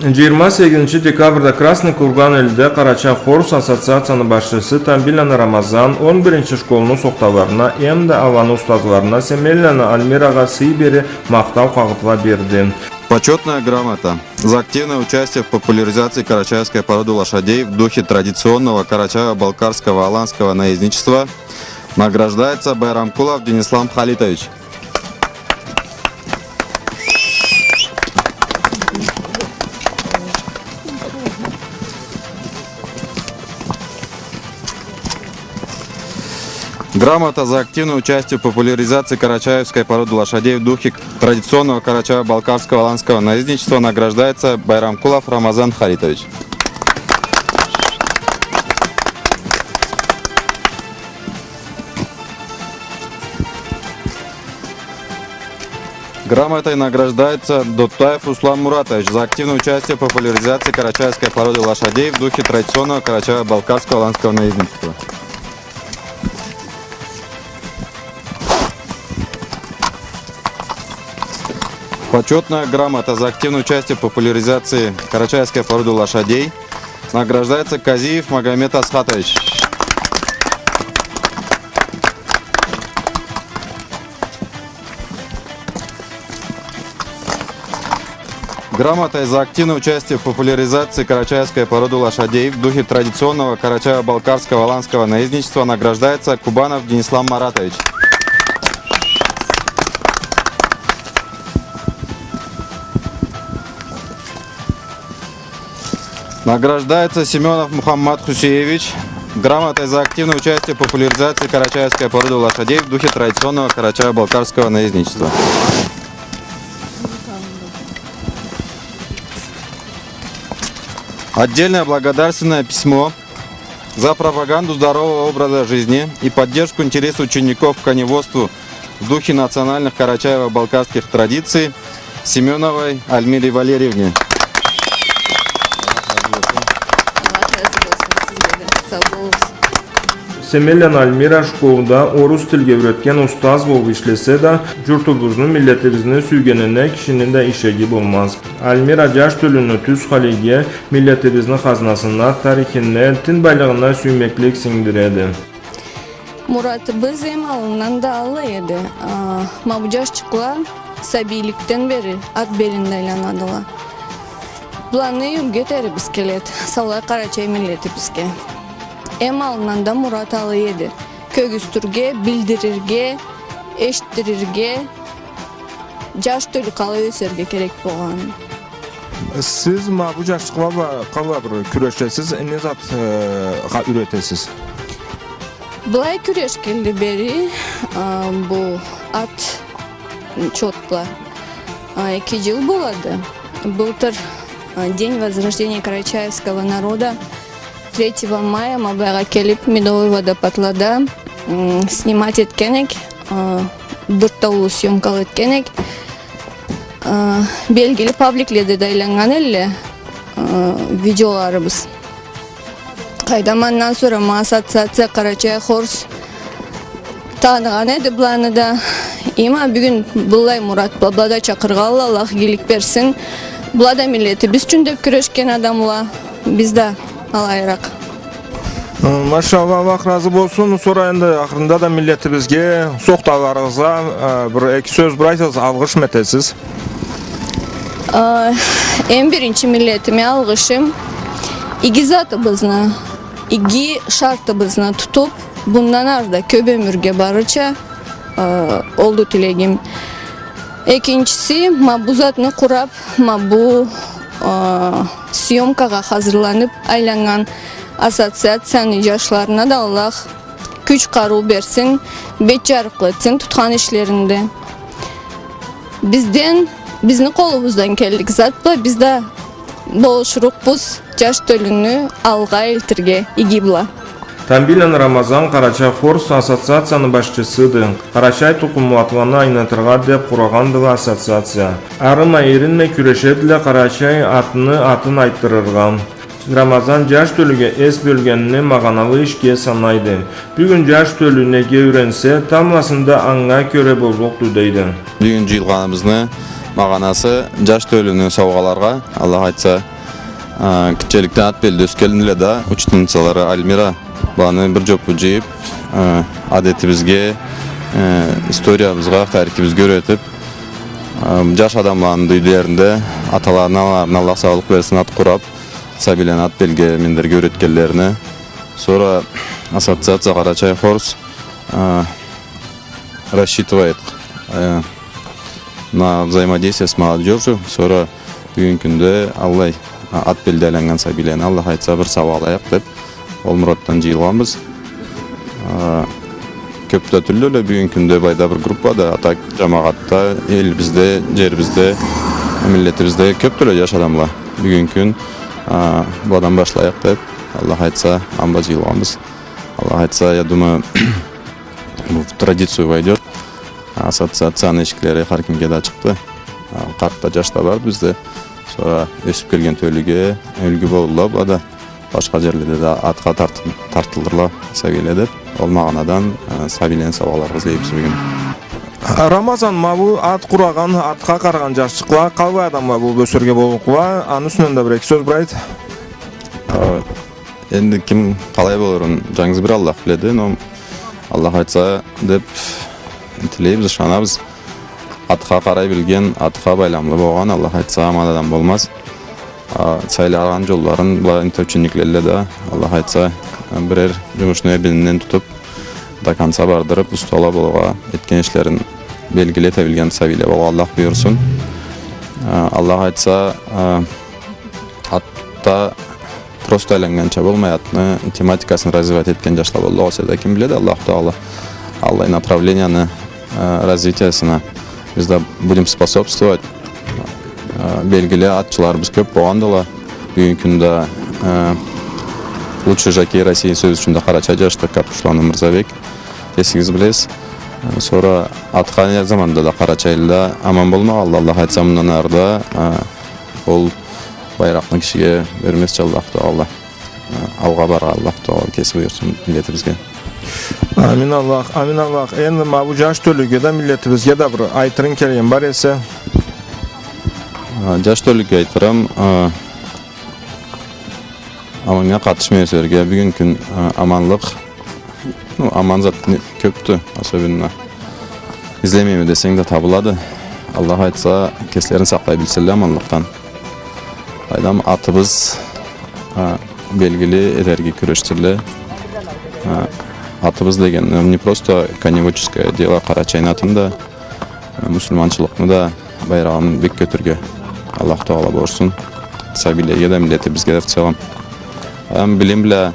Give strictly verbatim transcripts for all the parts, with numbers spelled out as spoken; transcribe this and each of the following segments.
Джыйырма сегизинчи декабрда Красный Курган элде Къарачай хорс ассоциацияны башчысы Тамбийланы Рамазан он биринчи школну сохталарына эмда аланы устазларына Семенланы Альмирагъа сый бере, махтау къагъытла берди. Почётная грамота за активное участие в популяризации карачаевской породы лошадей в духе традиционного карачаево-балкарского аланского наездничества награждается Байрамкулов Денислам Халитович. Грамота за активное участие в популяризации карачаевской породы лошадей в духе традиционного карачаево-балкарского аланского наездничества награждается Байрамкулов Рамазан Халитович. Грамотой награждается Доттаев Руслан Муратович за активное участие в популяризации карачаевской породы лошадей в духе традиционного карачаево-балкарского аланского наездничества. Почётная грамота за активное участие в популяризации карачаевской породы лошадей награждается Казиев Магомед Асхатович. Грамотой за активное участие в популяризации карачаевской породы лошадей в духе традиционного карачаево-балкарского аланского наездничества награждается Кубанов Денислам Маратович. Награждается Семёнов Мухаммад Хусеевич грамотой за активное участие в популяризации карачаевской породы лошадей в духе традиционного карачаево-балкарского наездничества. Отдельное благодарственное письмо за пропаганду здорового образа жизни и поддержку интересов учеников к коневодству в духе национальных карачаево-балкарских традиций Семёновой Альмире Валерьевне. Аллах разы болсун сизге да. Сау болугъуз. Семенланы Альмира школда орус тилге юретген устаз болуб ишлесе да, джуртубузну, миллетибизни сюйгенине кишини да ишеги болмаз. Альмира джаш тёлюню тюз халиге, миллетибизни хазнасына, тарихине, тин байлыгъына сюймеклик сингдиреди. Муратыбыз эм аллындан да алай эди. А, ма бу джашчыкъла сабийликден бери ат белинде айланадыла. Быланы юлгю этерибиз келеди, саулай къарачай миллетибизге. Эм аллындан да мурат алай эди. Кёргюзтюрге, билдирирге, эшитдирирге, джаш тёлю къалай ёсерге керек болгъанын. Сиз ма бу джашчыкъла бла къалай бир кюрешесиз, не зат, э, ха-, юретесиз? Былай кюрешгенли бери, а, бу ат чот бла, а, эки джыл болады. Былтыр, а, День возрождения карачаевского народа, третьего мая ма былайгъа келиб, Медовый водопадлада, м, снимать этген эк, а, бир да уллу съёмкала этген эк. А, белгили пабликледе да айланнган элле, а, видеоларыбыз. Къайдам, андан сора ма ассоциация Къарачай хорс таныгъан эди быланы да. И ма бюгюн быллай мурат бла, была да чакъыргъанла, Аллах игилик берсин. Была да миллетибиз ючюн деб кюрешген адамла. Биз да алайыракъ. Э, машалла, Аллах разы болсун. Сора энди ахырында да миллетибизге, сохталарыгъызгъа, э, бир эки сёз бир айтасыз, алгъышмы этесиз? Э, эм биринчи миллетиме алгъышым иги затыбызны, иги шартыбызны тутуб, бундан ары да кёб ёмюрге барырча, э, олду тилегим. Экинчиси, ма бу затны къураб, ма бу, э, съёмкагъа хазырланыб айланнган ассоциацияны джашларына да Аллах кюч, къарыу берсин, бет джарыкълы этсин тутхан ишлеринде. Бизден, бизни къолубуздан келлик зат бла биз да болушурукъбуз джаш тёлюню алгъа элтирге иги бла. Тамбийланы Рамазан Къарачай хорс ассоциацияны башчысыды. Къарачай тукъумлу атланы айнытыргъа деб къурагъандыла ассоциация. Арымай, эринмей кюрешедиле къарачай атны атын айтдырыргъа. Рамазан джаш тёлюге эс бёлгенни магъаналы ишге санайды. Бюгюн джаш тёлю неге юренсе, тамбласында анга кёре боллукъду дейди. Бюгюн джыйылгъаныбызны магъанасы джаш тёлюню саугъаларгъа, Аллах айтса, А, гитчеликден ат белде ёсгенле да, учительницалары Альмира быланы бир жоппу жыйып, а, адетибизге, э, историябызгъа, тарихибизге юретип, а, жаш адамланы да юйлеринде аталарына, аналарына Аллах саулукъ берсин, ат къурап, сабийлени ат белге миндирирге юретгенлерине. Сора ассоциация «Къарачай хорс», а, рассчитывает, э, на взаимодействие с молодёжью. Сора бюгюннгю кюнде аллай, а, ат белде айланнган сабийлени, Аллах айтса, бир саугъалайыкъ деп, ол муратдан жыйылгъанбыз. А, кёп да тюлдюле бюгюннгю кюнде, былайда бир группада, а так жамагъатда, элибизде, жерибизде, миллетибизде кёпдюле жаш адамла. Бюгюннгю кюн, а, быладан башлайыкъ деп, Аллах айтса, анда жыйылгъанбыз. Аллах айтса, я думаю, бу в традицию войдёт. Ассоциацияны эшиклери хар кимге да ачыкъды. А, къарт да, жаш да бар бизде. Сора ёсюп келген тёлюге юлгю болурла, была да башха жерледе да атха тарт-, тартылырла сабийле деп. Ол магъанадан, а, сабийлени саугъаларгъа излейбиз бюгюн. Рамазан, ма бу ат къурагъан, атха къарагъан жашчыкъла къаллай адамла болуп ёсерге боллукъла, аны юсюнден да бир-эки сёз бир айт. А, Энди ким къалай болурун жангыз бир Аллах биледи, но Аллах айтса деп тилейбиз, ышанабыз. Атха къарай билген, атха байламлы болгъан, Аллах айтса, аман адам болмаз. А, сайлагъан жолларын, былай энтда учениклейле да, Аллах айтса, бирер жумушну эбининден тутуп, до конца бардырып, устала болургъа, этген ишлерин белгили эте билген сабийле болургъа Аллах буюрсун. А, Аллах айтса, а, атда просто айланнганча болмай, атны тематикасын развивать этген жашла боллукъ болса да, ким биледи, Аллаху Тагъала аллай направленияны, э, развитиясына биз да будем способствовать. Э, белгили атчыларыбыз кёп болгъандыла. Бюгюннгю кюнде, э, лучший жокей России сёз ючюн да къарачай жашды, Капушланы Мырзабек, кесигиз билесиз. Э, сора атха не заманда да къарачайлыла аман болмагъанла, Аллах айтса, мындан ары да, э, ол байракъны кишиге бермезча Аллаху Тагъала. Э, алгъа барыргъа Аллаху Тагъала кеси буюрсун миллетибизге. Амин Аллах, амин Аллах. Энди ма бу жаш тёлюге да, миллетибизге да бир айтырынг келген бар эсе? Э, жаш тёлюге айтырым, э, аманнга къатышмай ёсерге, бюгюннгю кюн, э, аманлыкъ, ну, аман зат не, кёпдю, особенно излемейме десенг да табылады. Аллах айтса, кеслерин сакълай билсинле аманлыкъдан. Къайдам, атыбыз, а, белгили этерге кюрешдиле. А, атыбыз деген, ну, не просто коневодческое дело, къарачайны атын да, а, муслиманчылыкъны да байрагъын бек кётюрге Аллах Тагъала буюрсун. Сабийлеге да, миллетибизге да в целом. Эм билим бла,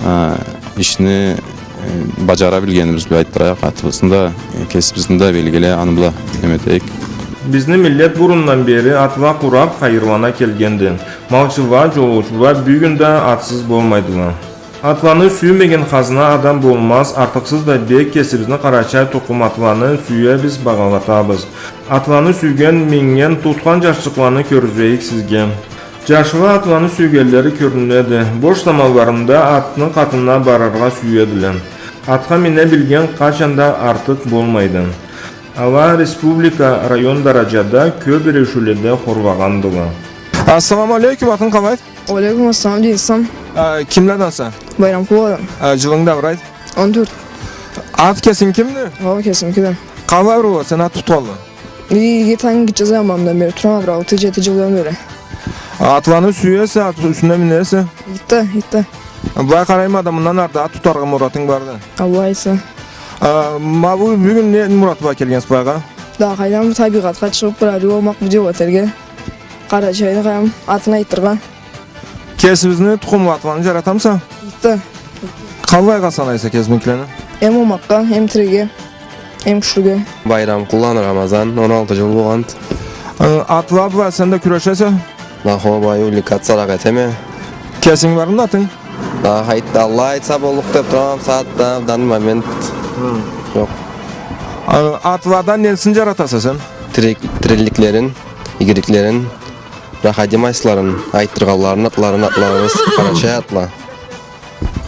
э, ишни, э, бажара билгенибиз бла айтдырайыкъ атыбызны да, э, кесибизни да белгили аны бла неме этейик. Бизни миллет бурундан бери атла къурап хайырлана келгенди. Малчыла, жолоучула бюгюн да атсыз болмайдыла. Атланы сюймеген хазна адам болмаз, артыкъсыз да бек кесибизни къарачай тукъум атланы сюебиз, багъалатабыз. Атланы сюйген, минген, тутхан жашчыкъланы кёргюзейик сизге. Жашла атланы сюйгенлери кёрюнеди. Бош заманларында атны къатына барыргъа сюедиле. Атха мине билген къачан да артыкъ болмайды. Ала республика, район даражада кёп эришиуледе хорлагъандыла. Ассаламу алейкум, атынг къалай? Алейкум ассалам, дейсем. А, кимледенсе? Байрамкъуладан. А, жылынг да бир айт. Он тёрт. Ат кесингикимиди? Ха, кесимикиди. Къалай бир бола сен ат тутханлы? Иги, танг гитче заманымдан бери турама, бир алты-жети жылдан бери. Атланы сюесе, ат юсюне минесе? Итте, итте. Былай къарайма да, мындан ары да ат тутаргъа муратынг барды. Аллах айтса. А, ма бу бюгюн не мурат бла келгенсе былайгъа? Да къайдам, табигъатха чыгъып, бир ариу болмакъ, видео этерге. Къарачайны къайдам, атын айтыргъа. Кесибизни тукъумлу атланы жаратамыса? Итте. Къаллайгъа санайса кесибизникилени? Эм омакъгъа, эм тириге, эм кючлюге. Байрамкъуланы Рамазан, он алты жыл болгъанды. Э, атла бла сен да кюрешесе? Да хо, былай увлекаться этеме. Кесинг бармы атынг? Да, айтды, Аллах айтса боллукъ деп турама, сагъатда, в данный момент. Хы. Жокъ. Э, атладан несин жаратаса сен? Тирек-, тирелликлерин, игириклерин. Проходимостьларын, айтдыргъанларын, атларын, атларыбыз къарачай атла.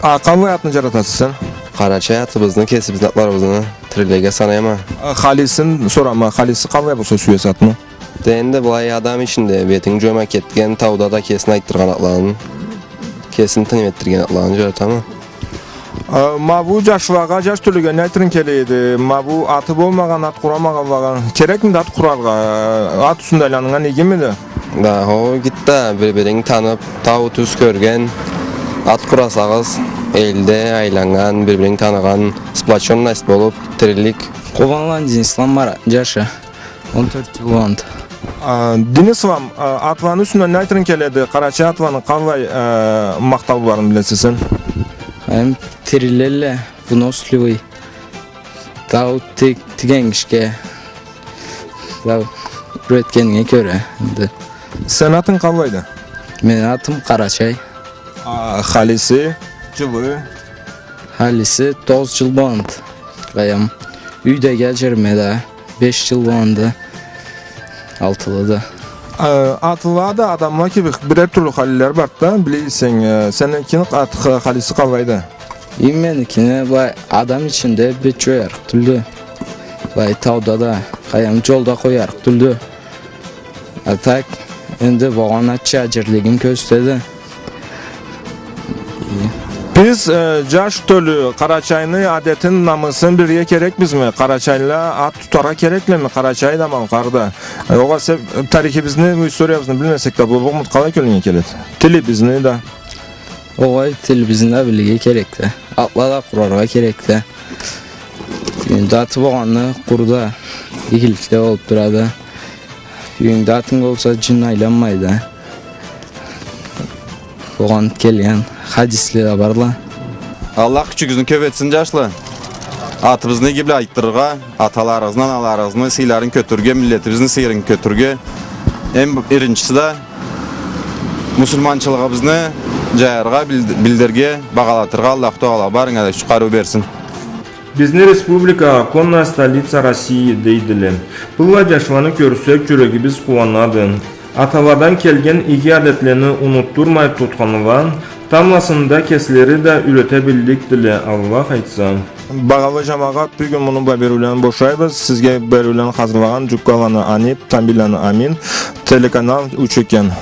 А къаллай атны жаратаса сен? Къарачай атыбызны, кесибизни атларыбызны тирилеге санайма. А халисин сорама, халиси къаллай болса сюесе атны? Да энди былай адам ичинде бетинг джоймай кетген, тауда да кесин айтдыргъан атларын, кесин тыным этдирген атларын джаратама. Э, ма бу джашлагъа, джаш тёлюге не айтырынг келеди? Ма бу аты болмагъан, ат къурамагъанлагъа керекмиди ат къураргъа? Э, ат юсюнде айланнган игимиди? Да, хо, игиди да, бир-бирин танып, тау-тюз кёрген, ат къурасагъыз, элде айланнган, бир-бирин таныгъан, сплочённость болуп, тирилик. Къубанланы Денисланы Марат, джашы. Он тёрт джыл болду. А, Денис ислам, а, атланы юсюнден не айтырынг келеди? Къарачай атланы къаллай, а, махтауларын билесе сен? Эм тирилелле, выносливый. Тау тик-, тигенгишге. Тау юретгенинге кёре, энди. Сени атынг къаллайды? Мени атым Къарачай. А, халиси, джылы? Халиси тогъуз джыл болду. Къайдам. Юйдеги аджирме да. Беш джыл болду. Алтылыды. Э, атлыла да адамла кибик бирер тюрлю халилери барды да, билесе сен, э, сеникини ат-, халиси къаллайды? Эм меникини былай адам ичинде бир джоярыкъ тюлдю. Былай тауда да, къайдам, джолда къоярыкъ тюлдю. А так, энди болгъан атча аджирлигин кёргюзтеди. Биз, э, джаш тёлю, Къарачайны адетин, намысын билирге керекбизми? Къарачайла ат тутаргъа кереклеми? Къарачай да, малкъар да. Э, огъесе тарихибизни, историябызны билмесек да боллукъмуду, къалай кёлюнге келеди? Тилибизни да. Огъай, тилибизни да билирге керекди. Атла да къураргъа керекди. Энди аты болгъанны къуру да игиликле болуп турады. Юйюнгде атынг болса, джин айланмайды. Огъан келген хадисле да барла. Аллах кючюгюзню кёп этсин, джашла. Атыбызны иги бла айтдырыргъа, аталарыгъызны, аналарыгъызны сыйларын кётюрюрге, миллетибизни сыйын кётюрюрге. Эм биринчиси да, муслиманчылыгъыбызны джаяргъа, билд-, билдирирге, багъалатыргъа Аллаху Тагъала барыгъызгъа да кюч-къарыу берсин. Бизни республикагъа конная столица России дейдиле. Быллай джашланы кёрсек, джюрегибиз къууанады. Аталадан келген иги адетлени унутдурмай тутханыла, тамбласында кеслери да юйрете билликдиле, Аллах айтса. Багъалы джамагъат, бюгюн муну бла бериулени бошайбыз. Сизге бериулени хазырлагъан Джуккаланы Анип, Тамбийланы Амин, телеканал Учукен.